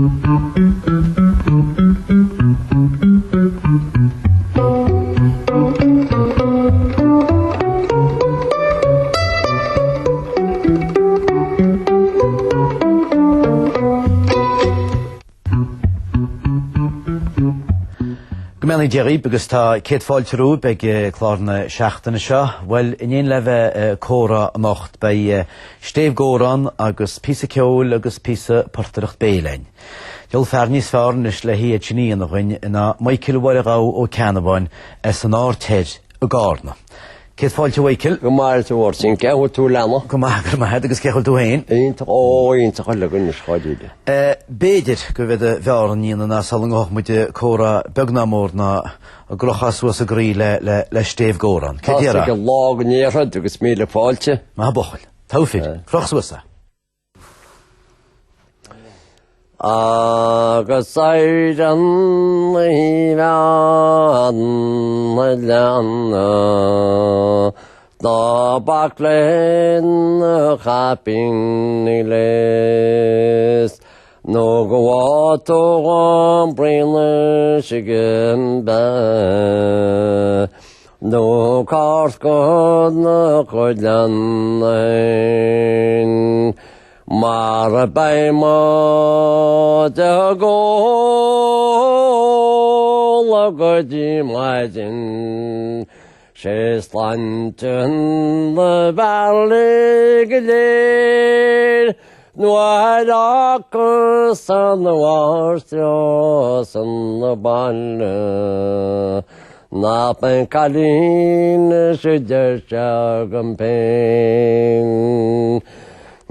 Go mbeannaí Dia dhaoib agus tá céad fáilte romhaibh ag clár na seachtaine seo. Bhuel, in éindí le bheith ag comhrá anocht beidh Steve Góran agus píosa ceoil agus píosa portaireacht béil againn. Diabhal fear níos fearr anois le hiad sin a dhéanamh dhuinn ná Michael Mháire Ghabha Ó Ceannabháin as an Aird Thoir i gCarna. Céad fáilte a Mhichael. Go maire tú a Mháirtín, cén chaoi a bhfuil tú a leana? Go maith, go raibh maith agat agus cén chaoi a bhfuil tú féin? Iontach, ó iontach uilig anois dháiríre. B'fhéidir go bhféadfadh b'fhearr a dhéanamh ná sula ngabhfadh muid ag comhrá beag ná mór ná go gcrochfá suas an groí le le le Steve Góran. Cé déarfá? Tá ag an lá go ndéarfad agus míle fáilte. Maith an buachaill. Togha fir. Croch suas é. Agus ar an bhean leanna ná bac lena chaipín gléas nó go bhfágfaidh tú an bruíon uisce beatha Nó cairt go na coileanna féin mar a beidh muid ag ól go dtí maidin sé sláinte na bhfear go léir nuair a fhacas an mháistreás an baile. Nach mbeidh cailín sa deis agam féin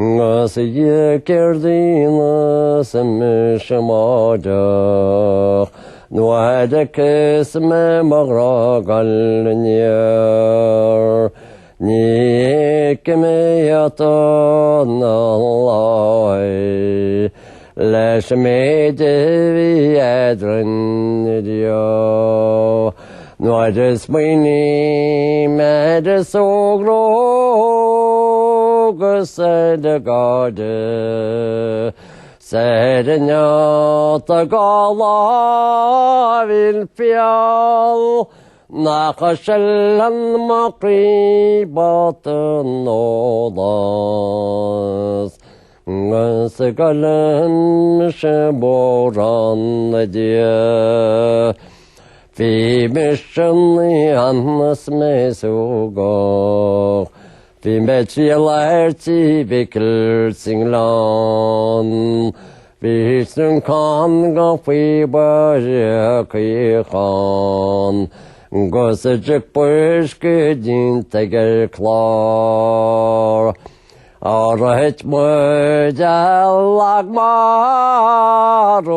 Agus a Dhia céard a dhéanfas mise amáireach Nuair a fheicfeas mé mo ghrá 'goil aniar Ní fheicfidh mé iad na láí Leis an méid a bhí eadrainn riamh Nuair a smaoiním ar an súgradh agus ar an gcairdeas 's ar an neart dhá láimh fial Nach sileann mo chroí bocht an dólás Agus goilleann mise mórán a Dhia. Bhí mise ann is mé súgach, Bhí mé triall ar tí Mhicil sa nGleann. Bhí trincán go faobhar caochán, 'Gus a dtiocfadh uisce déanta ag ar chlár. Thit muid i lag marbh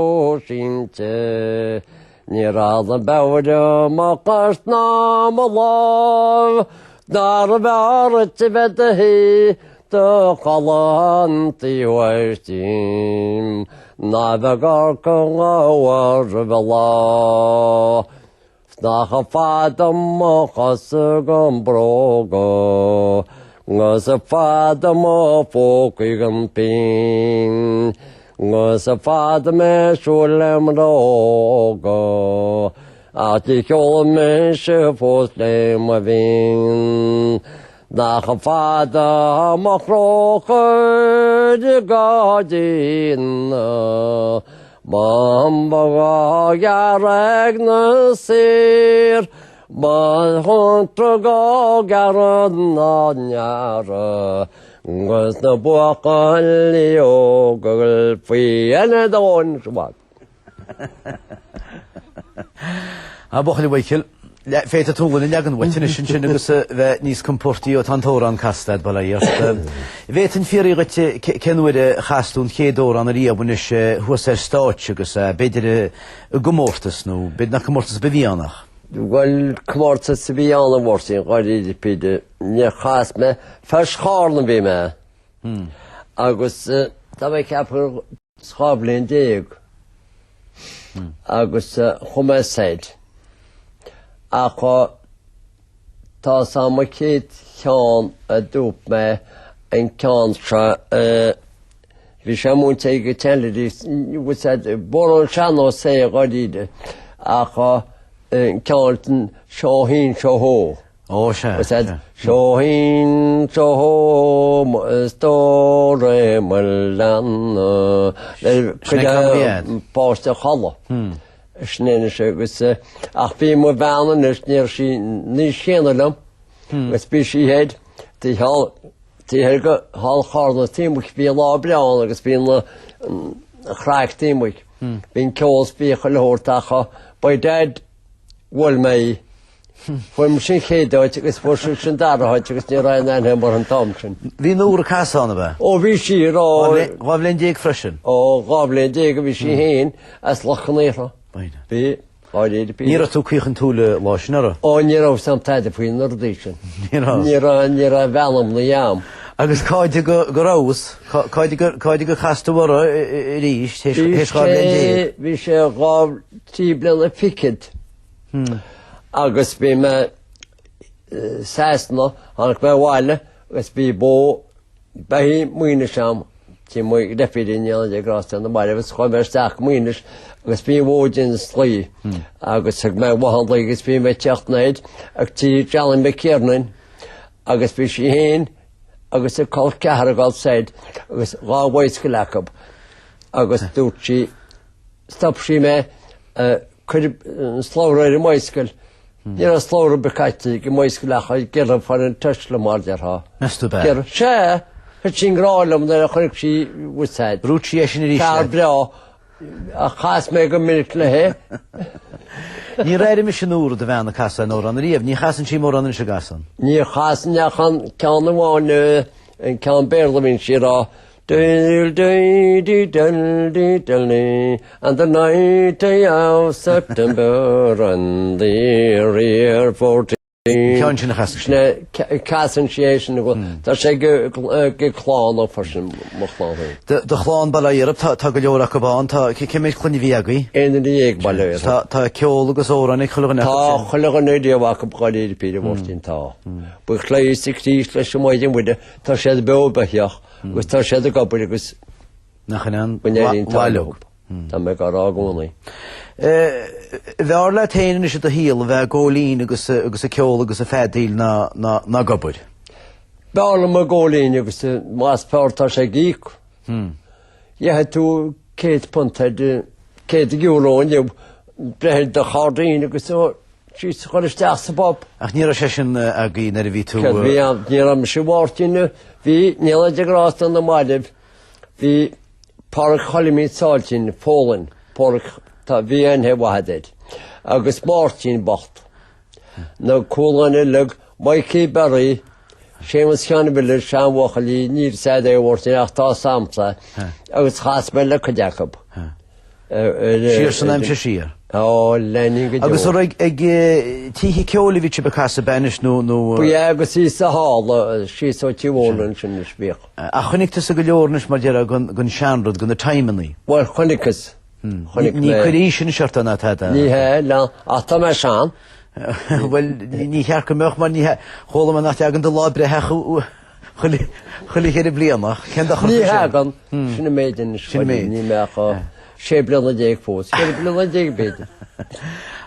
sínte, Ní raibh an beoir i mo chois ná mo lámh, Nárbh fhearr dhuit a bheith 'do shuí 'do chodladh an taobh thoir díom, Ná bheith ag amharc roimh an lá. 'S nach fada mo chosa gan bróga, 'Gus fada mo phócaí gan pingin, 'Gus fada mé ag siúl le mná óga, Ach ní cheolfaidh mise fós le mo bhinn. Nach fada mo chróchur i gairdín Ba mba dhá ghearradh ag na saoir, Ba chontra dhá ghearradh ná ndearadh, 'Gus na buachaillí óga faoi ionad an seo. A bhuachaill Mhichíl, féadfaidh tú an leagan uait anois ansin agus a bheith níos compórtaí ó tá an t-amhrán casta a'd, bail ó Dhia ort. Bhféadfainn fiafraí dhuit cén uair a chas tú an chéad amhrán ariamh anois thuas ar stáitse agus b'fhéidir i gcomórtas nó b'fhéidir nach comórtas ar bith a bhí ann ach. Bhuel, comórtas a bhí ann a Mháirtín, dháiríre píre, níor chas mé, Feis Charna a bhí mé agus tá mé ag ceapadh 12 bhliain agus chuaigh mé soir ach tá's a'm an chéad cheann a dúirt mé an ceann seo. Bhí sé múinte ag an tseanleaid, b'amhrán sean-nós é dháiríre ach an ceann sin Seo Thinn Seo Hó. Ó sea. Is ea, Seo Thinn Seo Hó mo stór é mo leanna le Sin é ceann a bhí agat. páiste a chodladh. Sin é anois agus ach bhí mo bhean anois ní raibh sí níos céanna liom agus bhí sí thoir thall thiar go thall Charna taobh amuigh bhí lá breá ann agus bhí an chraic taobh amuigh. Bhí an ceol is bhí chuile shórt ach by dad bhuail mé í. Fuair mise an chéad áit agus fuair sise an dara háit agus ní raibh aon aithne agam uirthi an t-am sin. Bhí Nóra ag casadh ann, ab ea? Ó bhí sí ag rá. 12 bhliain freisin? Ó 12 bhliain a bhí sí féin as Loch an Iartha. Bhí. Dáiríre píre. Ní raibh tú caoch an tsúile lá sin, an raibh? Ó ní raibh 'fhios a'm tada faoi na rudaí sin. Ní raibh. Ní raibh, ní raibh mheanmna a'm. Agus cáide go, go rabhas, cáide go, cáide go chas tú uirthi arís, théis 12 bhliain? Bhí sé dhá, trí bliana fichead. Agus bhí mé Sasana, tháinig mé abhaile agus bhí bó beithígh Maínis a'm, tí mo dheirfíre go ndéana Dia grásta na mairbh agus chuaigh mé isteach go Maínis agus bhí an bhó déanta slaí agus thug mé mhaith an laoi agus bhí mé ag teacht anoir ag tí Johnny McKiernan agus bhí sí féin agus a col ceathar ag dul soir agus 2 bhicycle acu agus dúirt sí Stop sí mé, cuir an slabhra ar an mbicycle. Ní raibh slabhra ar bith caite ag an mbicycle ach ag iarraidh fáil an Tesla mar déarfá. Meas tú ab ea? Sea, thit sí i ngrá liom nuair a chonaic sí bhfuil Rút sí é sin arís Fear breá a chas mé go minic léi. Níor airigh mise Nóra do bhean ag casadh aon amhrán ariamh. Ní chasann sí mórán anois an gcasann. Ní chasann ach an ceann amháin, an ceann Béarla a bhíonn sí ag rá. Dil dee dee del dee del nee And the night day of September and the year 14 Ceann sin a chasann sí. Casann sí é sin go tá sé go clann ó freisin mo chlann féin. Do chlann bail ó Dhia oraibh, tá go leor acu ann, tá cé méid clainne a bhí agaibh? Aon duine dhéag bail ó Dhia orthu. Tá ceol agus amhráin ag chuile dhuine acu sin. Tá chuile dhuine riamh acu dháiríre píre Mháirtín, tá. Buíochas le Íosa Críost leis an Mhaighdean Mhuire, tá siad beo beathach. Agus tá siad ag obair agus Nach in an mhaith leo. Tá mé ag rá i gcónaí. B'fhearr leat féin anois i do shaol a bheith ag góilín agus agus ag ceol agus ag feadaíl ná ná ná ag obair. B'fhearr liom ag góilín agus más fearr tá sé ag íoc. Gheobhaidh tú £100 ar €100 inniu breith ar do chairdín agus síos a chur isteach sa bpub. Ach ní raibh sé sin agaibh nuair a bhí tú. Céard bhí ann? Ní raibh mise Mháirtín, bhí, go ndéana Dia grásta na mairbh, bhí Pádraic Choilimín Sáiltín, Fólann, Pádraic, tá, bhí aithne mhaith air, agus Máirtín bocht. Na Cualáin uilig, Mikey Berry, Séamus Sheáin Mhiller, seanbhuachaillí, níl 'fhios a'd é a Mháirtín ach tá 'fhios a'msa, agus chas mé le cuid acu. Siar san aimsir siar. Ó, leanaí go deo. Agus an raibh ag tithe ceoil a bhí sibh ag casadh ab ea anois nó nó. Ba ea agus síos sa halla, síos ó Tí Mhóna ansin anois bhíodh. Ach chonaic tusa go leor anois mar déarfá den den seanrud, de na timeannaí. Bhuel, chonaiceas. Chonaic mé. Ní cuir aois anois ort ná tada. Ní hea, le, ach tá mé sean. Bhuel, ní cheart go mbeadh mar ní hea, chuala mé nach dtagann do lá breithe ach Chuile cheithre bliana, cén dochar Ní thagann, sin an méid anois, Sin an méid. Níl mé ach 16 bliana fós, 14 bliana b'fhéidir.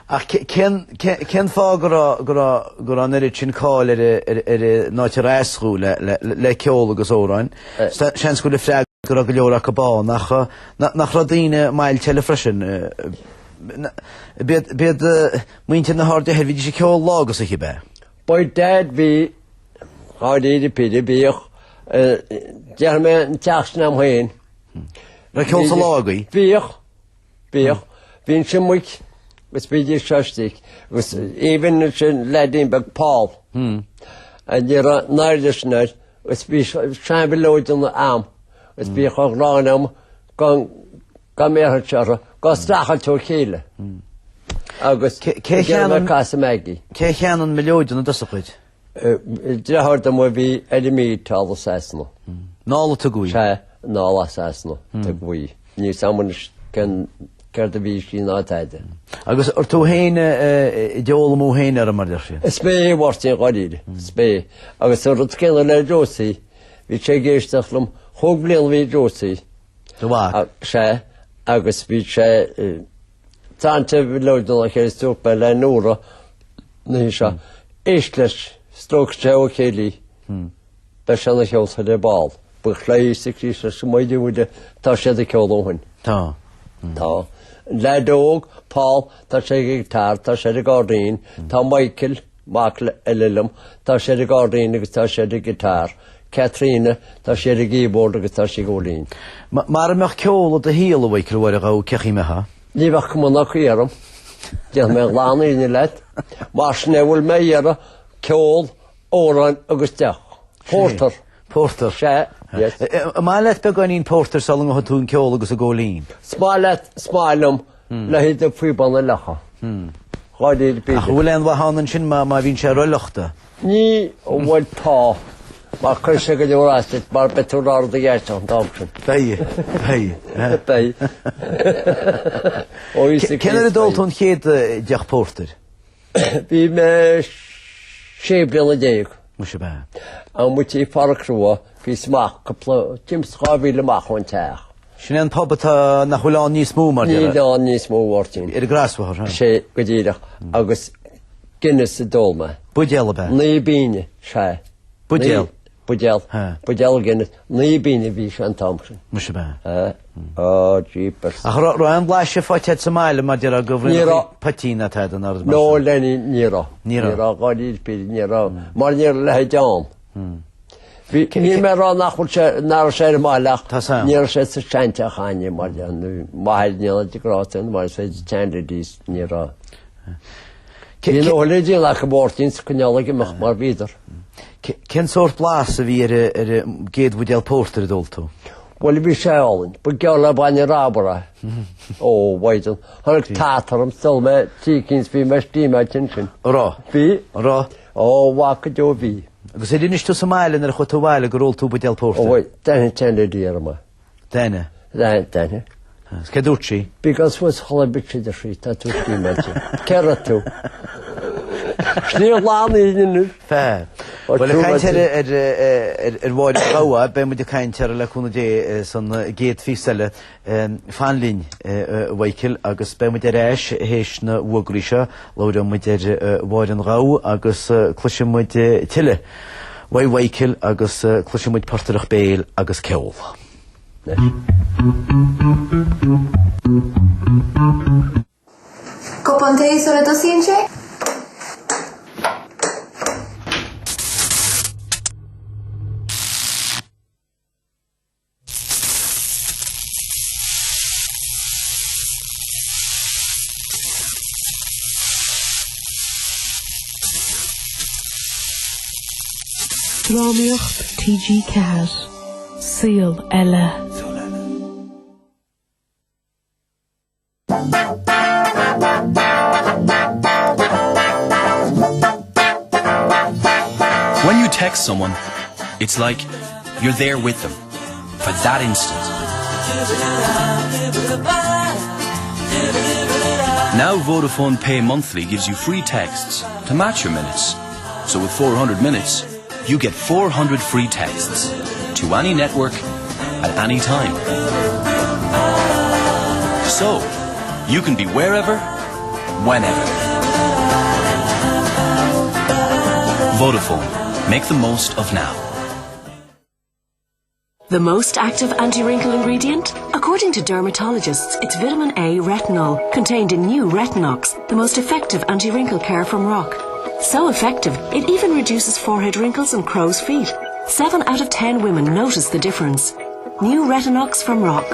Ach cén fáth go raibh go raibh go raibh an oiread sin cáil ar ar an áit ar fhás thú le le ceol agus amhráin? Seans go bhfuil an freagra go raibh go leor acu ann ach nach raibh daoine i mbailte eile freisin? B'iad muintir na hAirde Thoir, bhídís ag ceol lá agus oíche, ab ea? By dad bhí dháiríre píre bhíodh déarfaidh mé an teach sin a'm féin. Raibh ceol sa lá agaibh? Bhíodh, bhíodh. Bhí ansin muid agus bhídís seo istigh agus even ansin leaidín beag Paul. Ní raibh náire sin air agus bhí seanmhileoidean a'm agus bhíodh a ghráin a'm gan Dá mbéarfadh sé orthu dhá streachailt ó chéile agus Cé cheann casadh Maggie. Cé cheann an mileoidean i dtosach dhuit? Deartháir dom a bhí ar an mír thall i Sasana. Anall a tugadh í? Sea, anall as Sasana tugadh í. Níl 'fhios a'm anois cén céard a bhí sí ná tada. Agus ar tú féin a d'fhoghlaim thú féin orthu mar deir siad? Is mé a Mháirtín dháiríre, is mé. Agus an rud céanna le Josie, bhí sé ag éisteacht liom, chúig bliana a bhí Josie. Do mhac? Sea, agus bhí sé Santa leod an chéad is dúirt mé le Nóra na hoíche seo, éist leis, stróicfidh sé ó chéilí. Beidh sé ina cheoltóir ar ball. Ba chlaí sa Chríost leis an Maighdean Mhuire, tá siad ag ceol ó shin. Tá. Tá. An leaid óg, Paul, tá sé ag guitar, tá sé ar an gcairdín. Tá Michael, mac eile liom, tá sé ar an gcairdín agus tá sé ar an guitar. Caitríona, tá sí ar an gkeyboard agus tá sí ag góilín. Mara mbeadh ceol i do shaol, a Mhichael Mháire Ghabha, cén chaoi a mbeifeá? Ní bheadh cuma ná caoi orm. Déanfaidh mé an ghlan-fhírinne leat. Mar sin é a bhfuil mé a iarraidh, ceol, amhráin agus deoch. Pórtar. Pórtar. Sea, yes. An maith leat beagáinín pórtair sula ngabhfaidh tú an ceol agus an góilín? Is maith leat, is maith liom leithéid de phíobán a fhliuchadh. Dháiríre píre. Ach an bhfuil aon mhaith ann ansin má bhíonn sé rófhliuchta? Ní, bhuel tá, mar cuirfidh sé go leor as duit mar beidh tú in ann rud a ghearrtha an t-am sin. Beidh, beidh. Beidh. Ó Íosa Cén uair a d'ól tú an chéad deoch pórtair? Bhí mé 16 bliana. Muise ab ea. Amuigh i bPáirc Rua, bhíos amach cúpla, timpeall 2 mhíle amach ón teach. Sin é an pub atá, nach bhfuil ann níos mó mar Níl ann níos mó, a Mháirtín. Ar an gCrosbhóthar, ha? Sé, go díreach. Agus Guinness a d'ól mé. Buidéal ab ea? 9 bpingine, sea. Buidéal? Buidéal. Buidéal Guinness. 9 bpingine a bhí sé an t-am sin. Muise ab ea? Ó, jeepers. Ach raibh aon bhlaiseadh faighte agat sa mbaile mar déarfá go bhfuil poitín ná tada ná rud mar sin? No, Lenny, ní raibh. Ní raibh. Ní raibh, dháiríre píre, ní raibh. Mar ní raibh a leithéid ann. Bhí, níl mé ag rá nach bhfuil sé, nach raibh sé ar an mbaile ach ní raibh sé sa seanteach againne mar m'athair ní raibh de grásta mar is féidir seanladies ní raibh. Bhí an óil díol acu Mháirtín sa coinneáil ag imeacht mar bhíodar. Cén sórt blas a bhí ar an gcéad bhuidéal pórtair a d'ól tú? Bhuel bhí sé álainn. Ba geall le bainne ramhar é. Ó, mhaighdean. Tháinig tart orm, d'ól mé trí cinn is bhí mé stímeáilte ansin. An raibh? Bhí. An raibh? Ó, mhac go deo bhí. Agus ar inis tú sa mbaile nuair a chuaigh tú abhaile gur ól tú buidéal pórtair? Ó, d'aithnigh an tseanlady orm é. D'aithnigh? D'aithnigh, d'aithnigh. Agus cé dúirt sí? Bí ag dul suas a chodladh a bitch a deir sí, tá tú stímeáilte. Cé raibh tú? Slí ghlan í inniu. Fear. Bhuel, ag caint ar ar Mháire Ghabha, beidh muid ag caint air le cúnamh Dé san gcéad phíosa eile. Fan linn, a Mhichael, agus beidh muid ar ais théis na bhfógraí seo. Labhróidh muid ar Mháire an Ghabha agus cloisfidh muid tuilleadh uaidh Mhichael agus cloisfidh muid portaireacht béil agus ceol. Cupán tae sula dtosaíonn sé? Drámaíocht TG4, Saol Ella. When you text someone, it's like you're there with them for that instant. Now Vodafone Pay Monthly gives you free texts to match your minutes. So with 400 minutes, you get 400 free texts to any network at any time. So, you can be wherever, whenever. Vodafone, make the most of now. The most active anti-wrinkle ingredient? According to dermatologists, it's vitamin A retinol, contained in new Retinox, the most effective anti-wrinkle care from Rock. So effective, it even reduces forehead wrinkles and crow's feet. 7 out of 10 women notice the difference. New Retinox from Rock.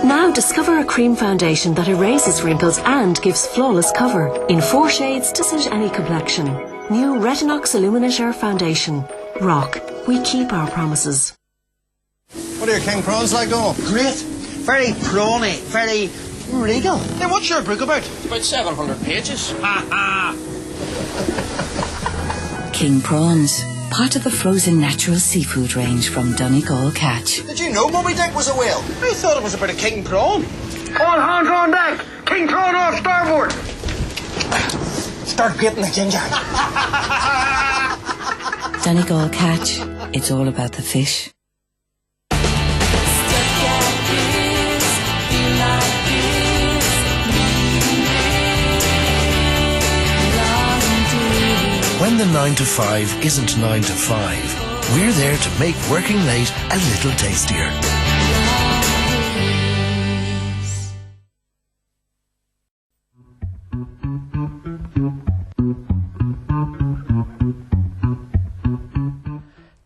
Now discover a cream foundation that erases wrinkles and gives flawless cover in four shades to suit any complexion. New Retinox Illuminator Foundation. Rock. We keep our promises. What are your king prawns like, Donal? Great. Very prawny, very regal. Hey, what's your book about? It's about 700 pages. Ha ha! King prawns, part of the frozen natural seafood range from Donegal Catch. Did you know Moby Dick was a whale? I thought it was about a king prawn. All hands on deck! King prawn off starboard! Start grating the ginger. Donegal Catch, it's all about the fish. When the 9 to 5 isn't 9 to 5, we're there to make working late a little tastier.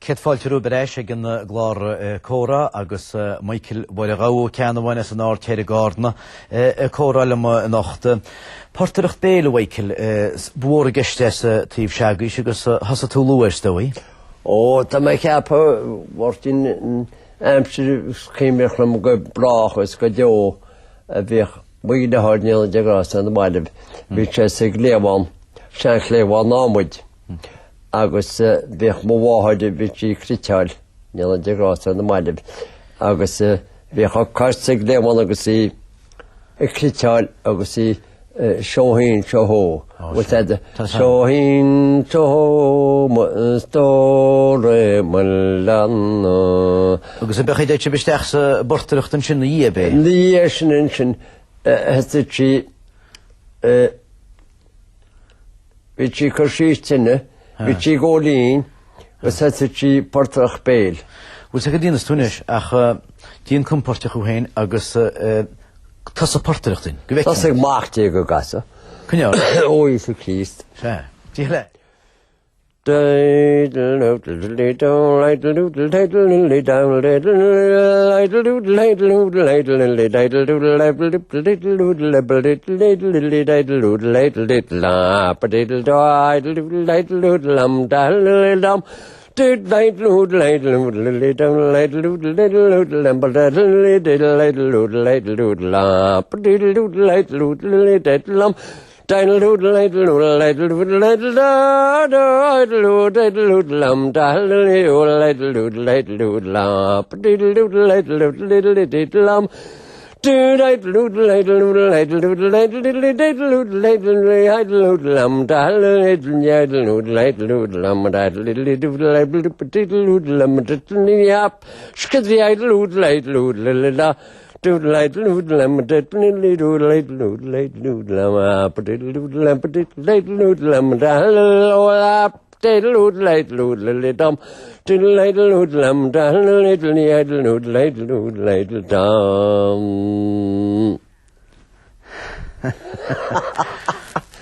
Céad fáilte romhaibh ar ais ag an gclár Comhrá agus Michael Mháire Ghabha Ó Ceannabháin as an Aird Thoir i gCarna ag comhrá liom anocht. Portaireacht béil, a Mhichael, ba mhór i gceist é sa taobh se'agaibhse agus thosaigh tú luath, is dóigh. Ó, tá mé ag ceapadh, a Mháirtín, aimsir is cuimhneach liom go brách is go deo a bhíodh Mo dheartháir, go ndéana Dia grásta air 'na bhaile, bhí sé sa gcliabhán, seanchliabhán adhmaid, agus bhíodh mo mháthair, bhí sí ag cniotáil, go ndéana Dia grásta air 'na bhaile, agus bhíodh a cos sa gcliabhán agus í ag cniotáil agus í seo thinn, seo thó, bhfuil fhad, seo thinn, seo thó, mo stór i mo leanna. Agus an b'é a d'fhéadfadh sibh isteach sa bportaireacht ansin ina dhiaidh, ab é? Ina dhiaidh sin ansin, thosaigh sí, bhí sí ag cur síos tine, bhí sí ag ól fhíon, agus thosaigh sí portaireacht béil. Bhfuil 's agat cad a dhéanfas tú anois ach déan compóirteach thú féin agus tosaigh portaireacht dúinn, go bhfeicfidh. Tosaigh Mac Dé go gcasa. Coinneáil. Ó Íosa Críost. Sea. Dia leat.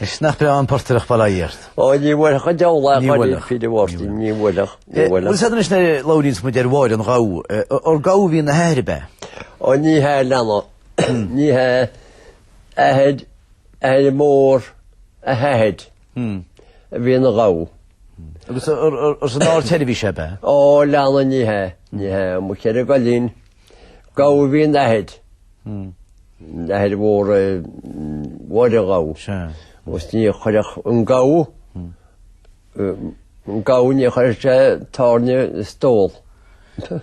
Is nach breá an portaireacht bail ó Dhia ort. Ó ní bhfuilfeadh an diabhal Ní bhfuilfeadh. Peter Mháirtín, ní bhfuilfeadh, ní Bhfuil bhfuilfeadh. 'fhios a'd anois nuair a labhraíonns muid ar Mháire an Ghabha, ar gabha a bhí ina hathair ab ea? Ó ní hea a leana, ní hea athair, athair mór a hathair a bhí ina ghabha. Agus ar san Aird Thoir a bhí sé ab ea? Ó leana ní hea, ní hea, mo cheithre gcoilín, gabha a bhí ina athair. Athair mhór Mháire an Ghabha. Sea. Agus ní chuirfeadh an gabha, an gabha ní chuirfeadh sé tairne i stól.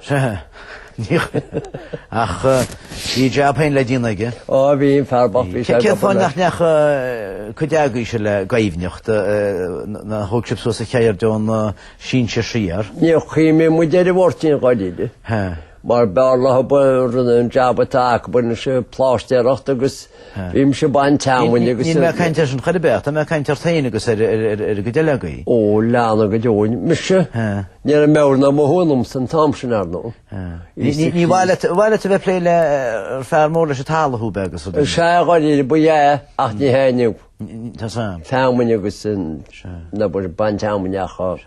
Sea. Ach bhí jab féin le déanamh aige. Ó bhí an fear bocht, bhí sé Cén fáth nach ndeachaigh cuid agaibhse le gaibhneacht, nár thóg sibh suas an cheird ón sinsir siar? Níor chuimhnigh muid air a Mháirtín dháiríre. Mar b'fhearr leo a rinne an jab atá acu anois pláistéireacht agus bhí mise ag baint fheamainne agus. Níl mé ag caint air sin chor ar bith ach tá mé ag caint ort féin agus ar an gcuid eile agaibh. Ó, leana go deo. Mise? Ní raibh meabhair ná mothú ionamsa an t-am sin ar ndóigh. Ní mhaith leat a bheith ag plé le fear mór leis an talamh thú beag agus rudaí. Sea, dháiríre, ba ea ach ní hea inniu. Tá sam. Feamainn agus an obair baint fheamainne ach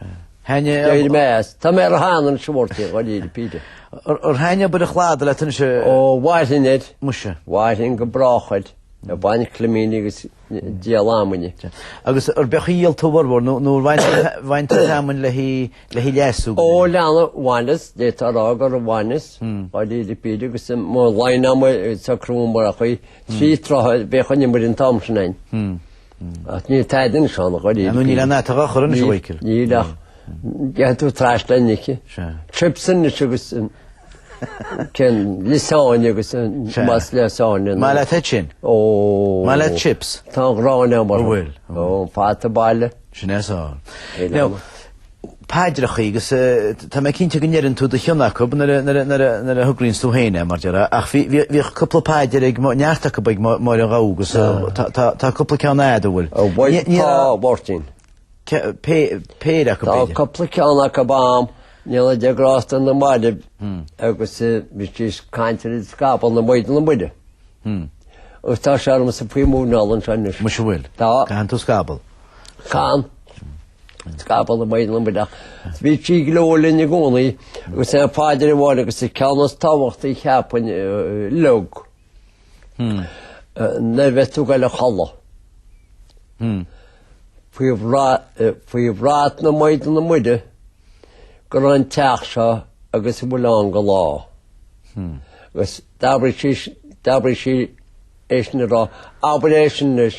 D'éirigh mé as. Tá mé ar a shean anois a Mháirtín, dháiríre píre. Ar thaitnigh obair an chladaigh leat anois? Ó, mhairfinn air. Muise. Mhairfinn go brách air. Ag baint climíní agus díol fheamainne. Agus ar beach a dhíol tú a bhformhór nó ar bhain tú feamainn le hí le hí leasú? Ó, leana, bhaineas, d'fhéadfá a rá gur bhaineas, dháiríre píre agus mo line ama socrú amach í. Trí troithe bheadh an iomaire an t-am sin ann. Ach níl tada anois ann, dháiríre. Nó níl aon fhata á chur anois, a Mhichael. Níl ach gheobhaidh tú trasna inniu. Chips anois agus cén lasagne agus más lasagne. Maith leat é sin? Ó. Maith leat chips? Tá an ghráin agam orthu. Bhfuil. Ó, fata baile. Sin é sár. Now, paidreachaí agus tá mé cinnte go ndeireann tú do chion acu nuair a thograíonns tú féin é, mar déarfá, ach bhíodh cúpla paidir ag, neart acu ag Máire an Ghabha agus tá cúpla ceann a'd, an bhfuil? Tá, a Mháirtín. péire acu Tá b'fhéidir. cúpla ceann acu a'm, go ndéana Dia grásta ar na mairbh agus bhí siad ag caint ar scaball na Maighdine Muire. Agus tá sé ormsa faoi mhúineál anseo anois. Muise bhfuil. Tá. Caitheann tú scaball. Caitheann. Scaball na Maighdine Muire. Bhí sí go leor linn i gcónaí agus é an phaidir amháin agus an ceann is tábhachtaí cheapfainn uilig. Nuair a bheas tú ag goil a chodladh. Faoi bhrat na Maighdine Muire go raibh an teach seo agus a bhfuil ann go lá. Agus d'abraigh sí, d'abraigh sí é sin a rá, abair é sin anois.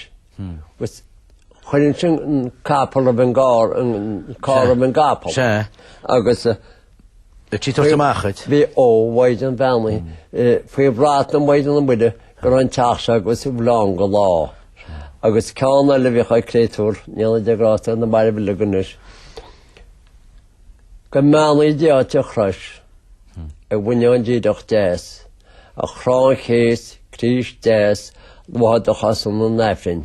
Agus chuireann sin an capall roimh an gcarr, an carr roimh an gcapall. Sea. Agus Bhí sí ag tabhairt amach dhuit. Bhí ó Mhaighdean Bheannaithe, faoi bhrat na Maighdine Muire go raibh an teach seo agus a bhfuil ann go lá. Agus ceann eile a bhíodh ag créatúr, go ndéana Dia grásta ar na mairbh uilig anois, go mbeannaí Dia duit a chrois, a bhuinneán díreach deas, a chrann chéist, Críost deas, luaithe do chosa 'na n-Aifrinn.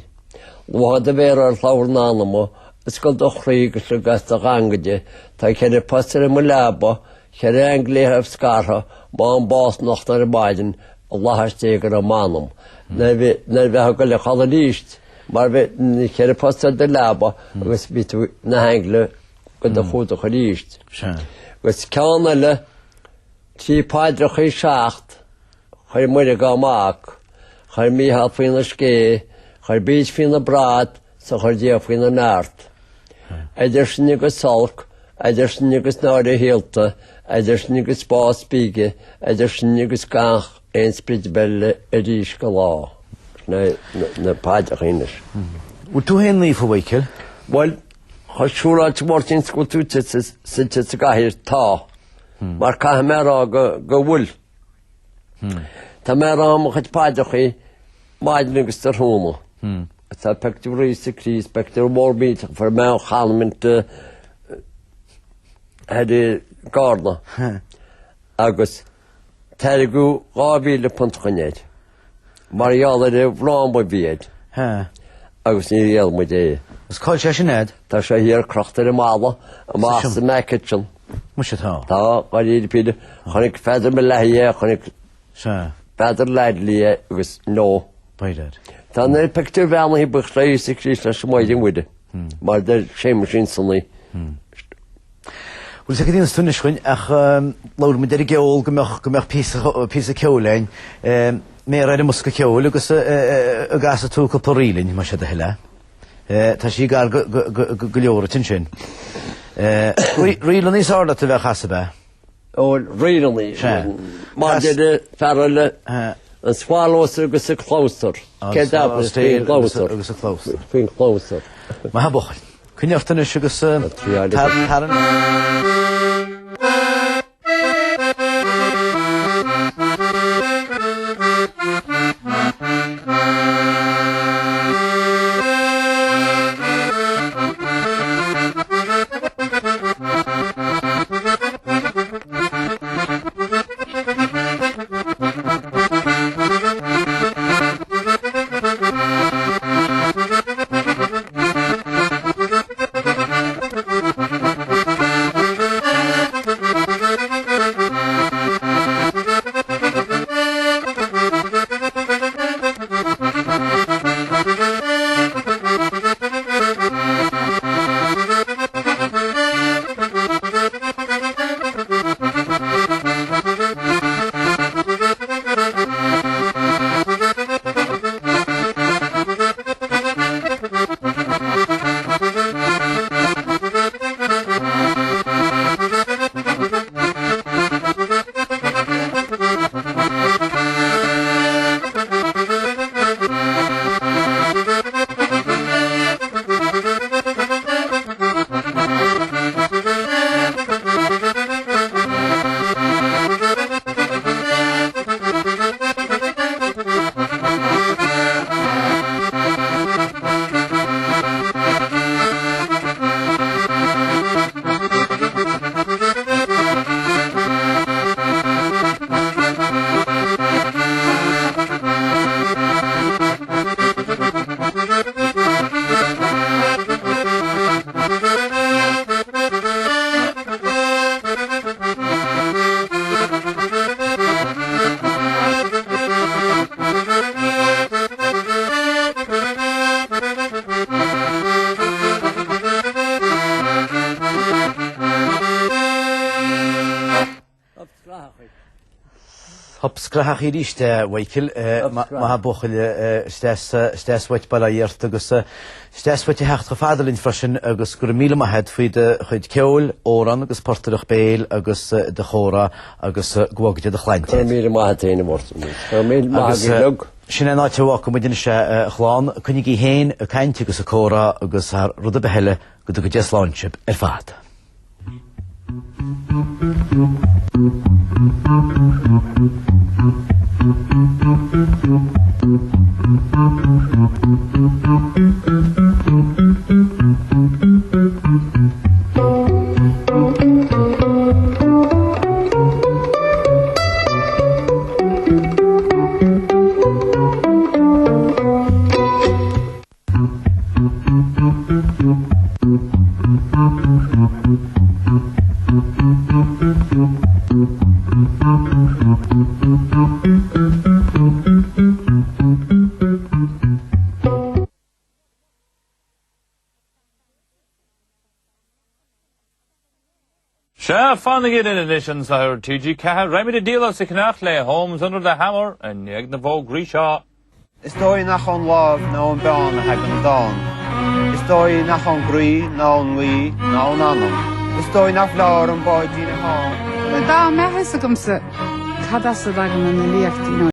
Luaithe do mhéara ar shlabhra an anama, oscail do chroí agus lig as do ghangaide, tá cheithre phost ar mo leaba, cheithre aingeal liatha scartha, má fhaighim bás anocht nó ar maidin, i bhflaithis Dé go raibh m'anam. Nuair a bheifeá ag goil a chodladh arís, mar bhí na cheithre phost ar do leaba agus bhí tú na haingle go do chumhdach arís. Agus ceann eile, Trí paidreachaí 7, chuir Muire dhá mac, chuir Mícheál faoina scéith, chuir Bríd faoina brat, 's a chuir Dia faoina neart. Idir sin agus olc, idir sin agus náire shaolta, idir sin agus bás bíge, idir sin agus gach aon sprid eile arís go lá. Na paidreachaí anois. Bhfuil tú féin naofa, a Mhichael? Bhuel, chomh siúráilte Mháirtín 's go bhfuil tú suite sa gcathaoir, tá. Mar caithfidh mé a rá go bhfuil. Tá mé ag rá mo chuid paidreachaí maidin agus tráthnóna. Tá pictiúr Íosa Críost, pictiúr mór millteach, fuair mé ó chonvent thoir i gCarna. Agus tairgeadh £2,000 chugainn air. Mar gheall ar an bhfráma a bhí air. Agus níor dhíol muid é. Is cá bhfuil sé sin a'd? Tá sé thiar crochta ar an mballa, amach sa back kitchen. Muise tá. Tá, dáiríre píre. Chonaic Peadar Mulahey é, chonaic Sea. Peadar Ladley é agus no. By dad. Tá na pictiúir bheannaithe buíochas le Íosa Críost leis an Mhaighdean Mhuire. Mar deir Séamus ansan í. Bhuel, is ag tú anois chugainn ach labhair muid ar an gceol go mbeadh go mbeadh píosa píosa ceoil againn. Méara ar an mbosca ceoil agus an gcasfaidh tú cúpla ríl linn, más é do thoil é. Tá sí gar go go go leor duit ansin. Ríleanna is fearr leat a bheith a chasadh, ab ea? Ó, ríleanna. Sea. Mar deir fear eile an Swallows agus an Clabhsúr. Céard a abair faoin gclabhsúr? Agus an clabhsúr. Faoin chlabhsúr. Maith a bhuachaill. Coinnigh ort anois agus tar an. Hup scrathach arís a Mhichael, maith an buachaill is deas uait Baile Átha Fhirt agus is deas uait a theacht chomh fada linn freisin agus go raibh míle maith agat faoi do chuid ceoil, amhrán agus portaireacht béil agus do chomhrá agus go bhfága Dia do shláinte. Go raibh míle maith agat féin a Mháirtín. Go raibh míle maith agat uilig. Sin é an áit a bhfágfaidh muid anois a chlann, coinnigí féin ag caint agus ag comhrá agus thar rud ar bith eile go dtuga Dia slán sibh ar fad. Sea, fanaigí linn anois anseo ar TG4, raghaimid ag díol as an ngnách le Holmes Under the Hammer i ndiaidh na bhfógraí seo. Is dóigh nach ón lámh ná ón bpeann a thagann an dán. Is dóigh nach ón gcroí ná ón ngaoth ná ón anam. Is dóigh nach bhleár an báidín a shán. Dá mbeadh fhios agamsa cad as a dtagann an fhilíocht, you know.